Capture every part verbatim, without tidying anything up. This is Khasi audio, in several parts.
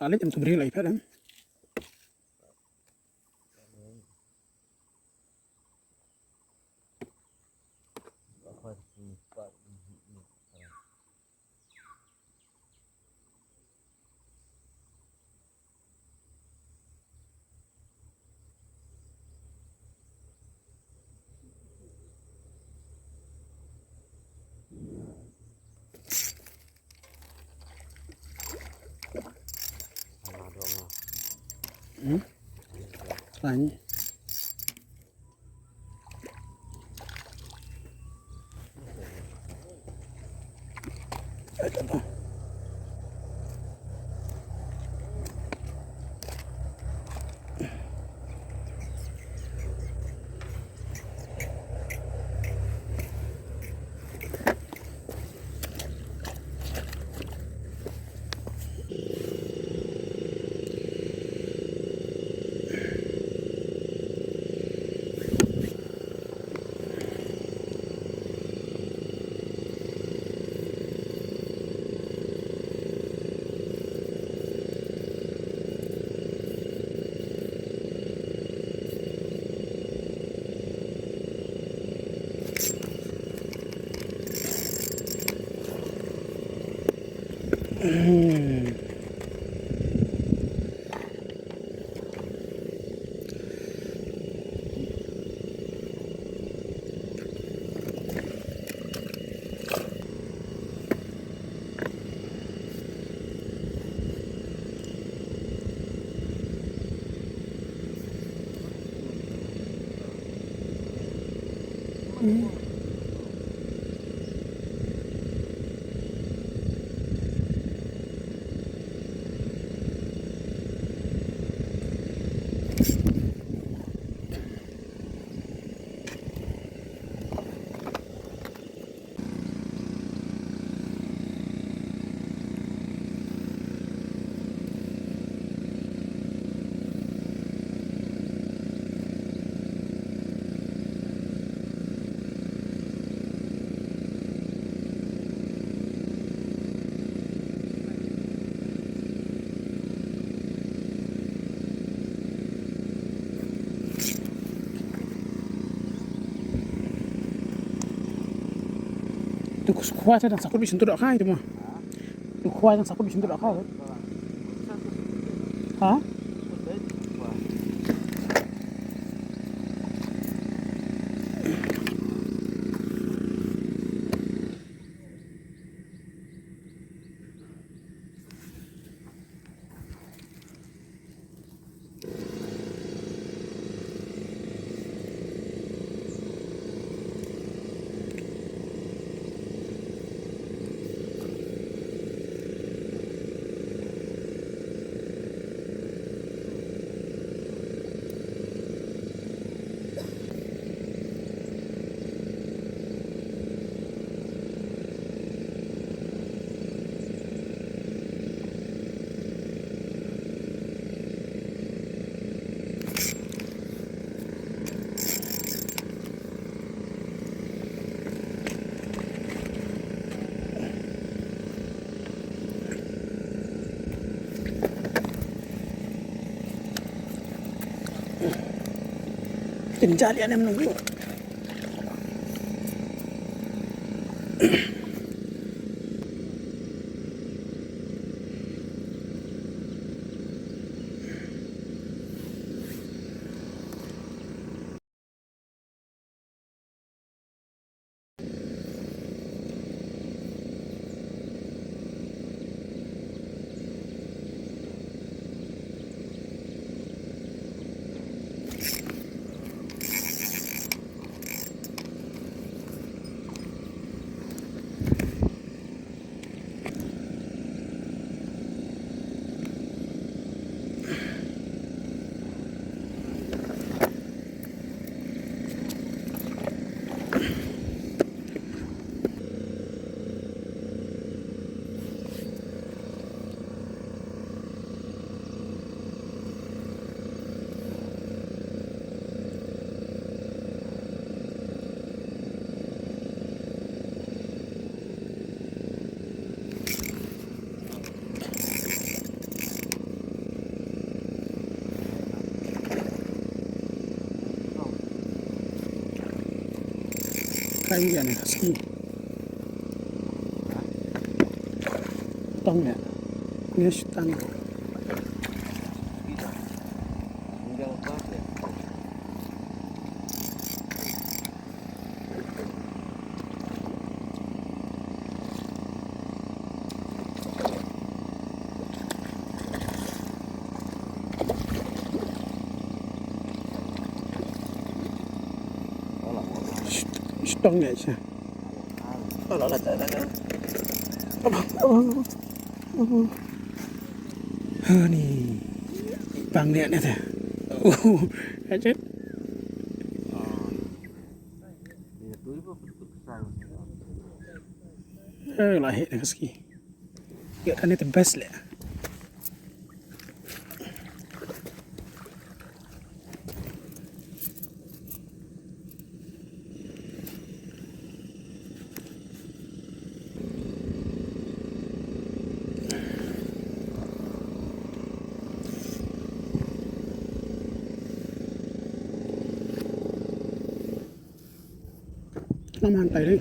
Ale tem tu beri lai pha em. Hmm? Lain. Tu khwa te dang sakut bi sentuh dak kai tu mo. Tu khwa dang sakut bi sentuh dak kai. Ha? Jali anem nunggu. Kayu ya ne, ski. Tong ya. Ni shutan. Stong ya sha. Ni. Pang ni ni. Eh, lahir dengan ski. Ya, kan itu best lah. Naman tayo.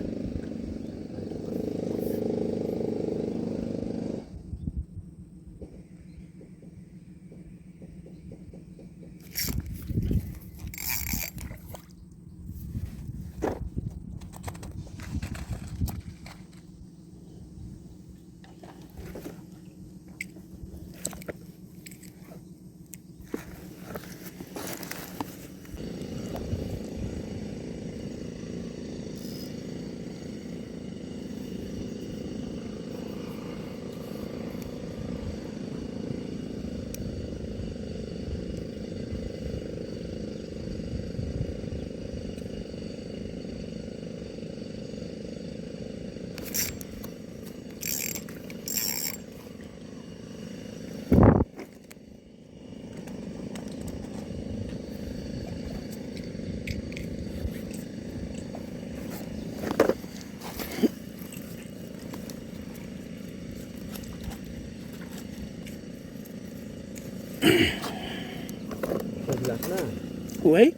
Wei?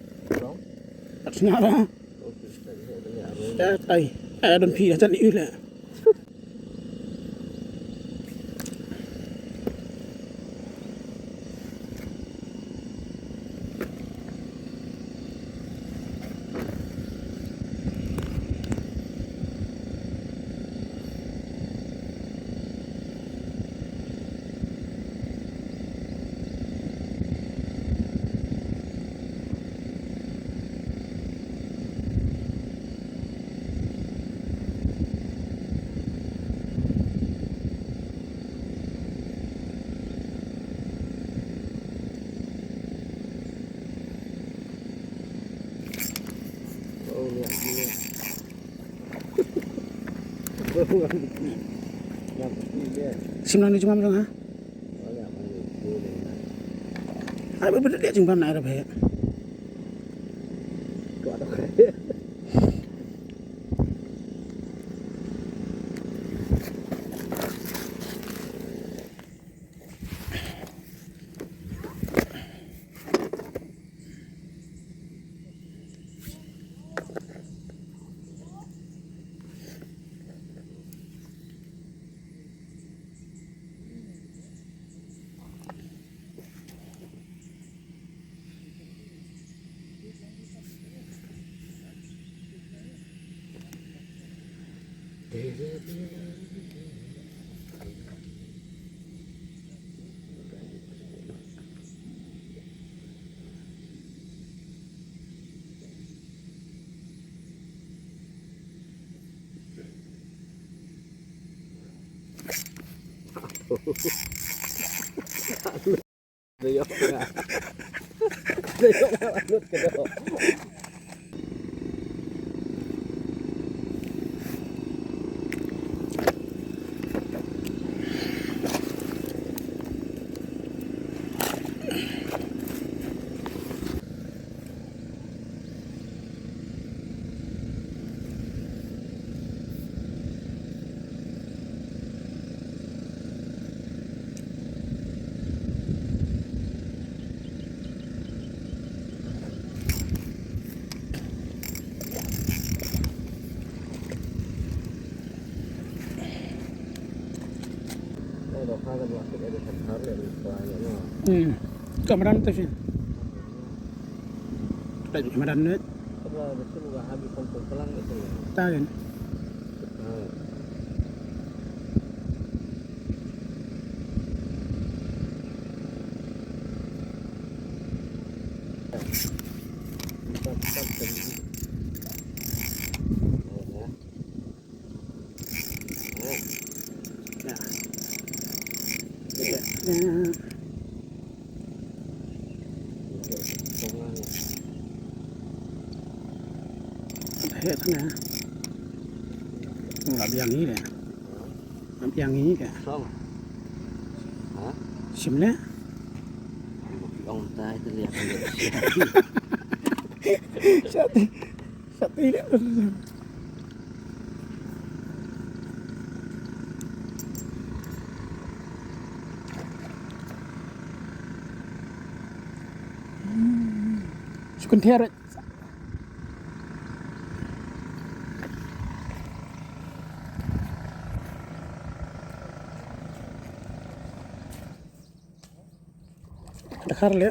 Tak sengaja. Ya, tai. Ada phi dah cari ulah. Sim lang ni jumam jong ha. Ai ba ba dia jing bam na ra ba. Hmm. Ka madan tu sih. Ka madan ni. Tahu kan? Heh, tang na. Ula biang ni deh. Biang ni deh. Sim leh. Ong tai tu liang. Sati. Sati deh. Sukun teret. Dakar le.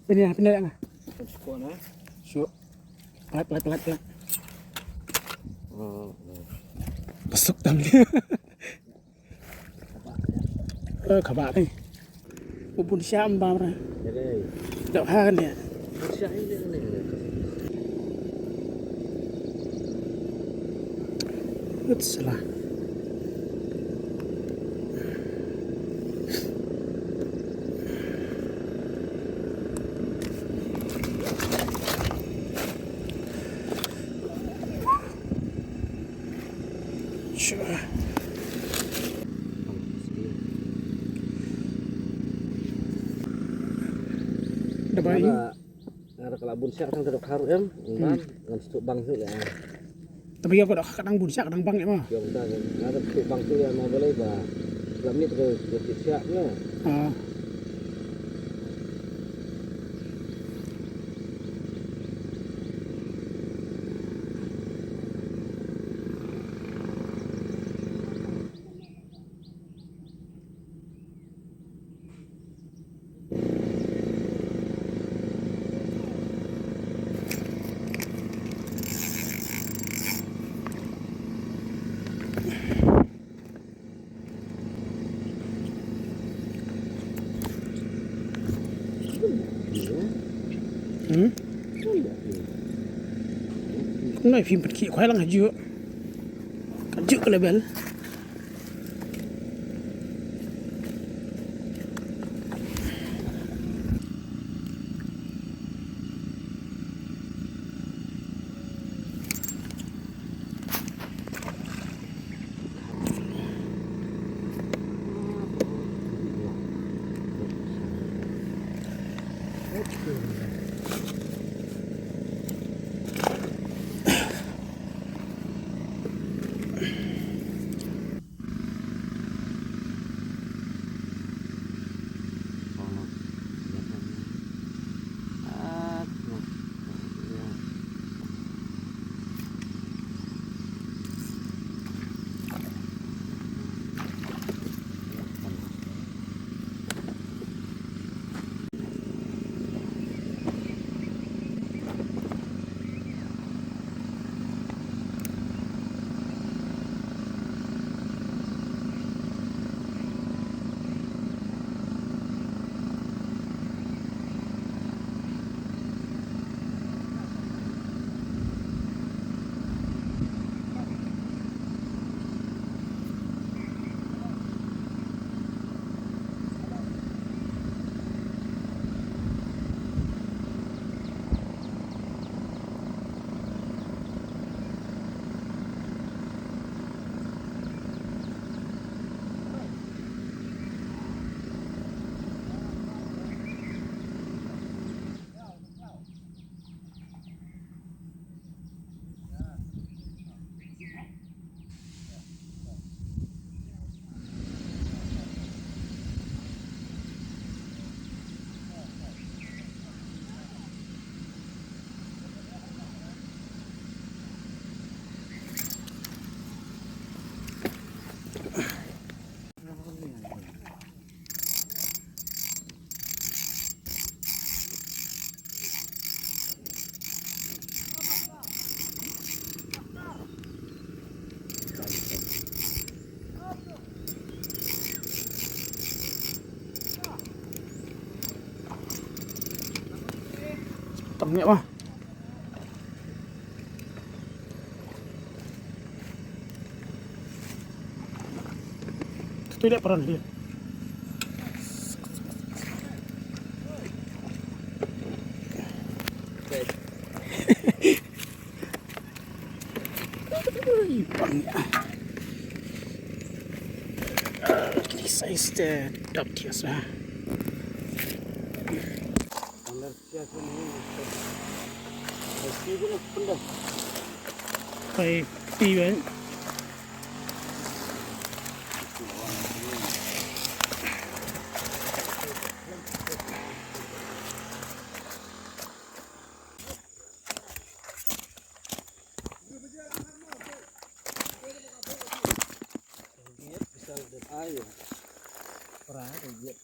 Pini, pini nga. Shu. Pelat, pelat, pelat, pelat. Masuk tam dia. Eh, kaba ni. Ubun siam bam ra. Dok ha kan dia. Utsala. Sure. Da bai. Nga da ka la bun siak tang ka dok haru em. Ngan stuk bang tu le. Tapi ya ka dok ka dang bun siak ka dang bang em. Yong da nga da stuk bang tu le ma balai ba. Lam ni tu ka siak le. Ah. Hmm? Nai phim pat ki khwai lang haju. Haju ka level. Ngi ba. Tu tu dia peran dia. Ui, bang ya. Kini size te dap dia sa. Pai pi wen. Ai. Pra, ai.